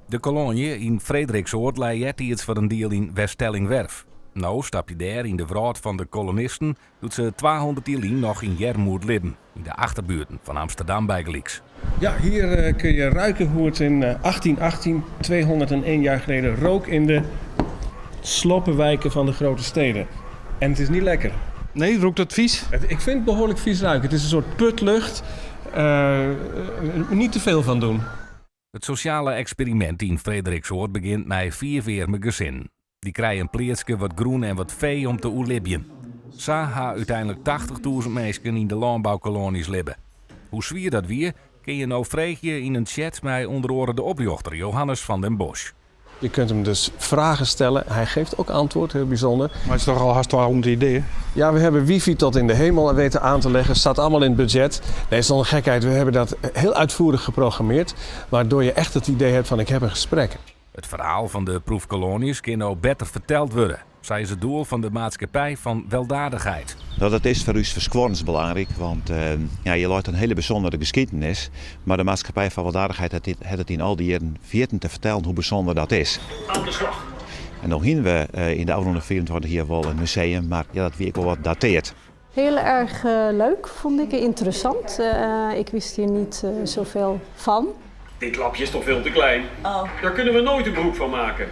De koloanje yn Frederiksoard lei eartiids foar in diel yn Weststellingwerf. No stap je dêr yn de wrâld fan de kolonisten doe't se 200 jier lyn noch yn earmoed libben, yn de achterbuerten fan Amsterdam bygelyks. Ja, hier kun je ruiken hoe het in 1818, 201 jaar geleden, rook in de sloppenwijken van de grote steden. En het is niet lekker. Nee, rûkt it vies? Ik vind het behoorlijk vies ruiken. Het is een soort putlucht. Niet te veel van doen. It sosjale eksperimint yn Frederiksoard begjint mei fiif earme gesinnen. Dy krije in pleatske, wat grûn en wat fee om te oerlibjen. Sa ha úteinlik 80.000 minsken yn de lânboukoloanjes libbe. Hoe swier dat wie, kin je no freegje yn in chat mei ûnder oare de oprjochter Johannes van den Bosch. Je kunt hem dus vragen stellen. Hij geeft ook antwoord, heel bijzonder. Mar it is toch al hast 200 jier dea? Ja, we hebben wifi tot in de hemel weten aan te leggen. Staat allemaal in het budget. Nee, zonder gekheid. We hebben dat heel uitvoerig geprogrammeerd. Waardoor je echt het idee hebt van ik heb een gesprek. It ferhaal fan de proefkoloanjes kin no better ferteld wurde. Sa is it doel fan de Maatschappij van Weldadigheid. No, dat is foar ús ferskuorrend belangryk, want ja, hjir leit in hiele bysûndere skiednis. Mar de Maatschappij van Weldadigheid hat it yn al dy jierren ferjitten te fertellen hoe bysûnder dat is. Oan de slach! En no hiene we yn de ôfrûne 25 jier wol in museum, mar ja, dat wie ek wol wat dateard. Heel erg leuk, vond ik. Interessant. Ik wist hier niet zoveel van. Dit lapje is toch veel te klein? Oh. Daar kunnen we nooit een broek van maken.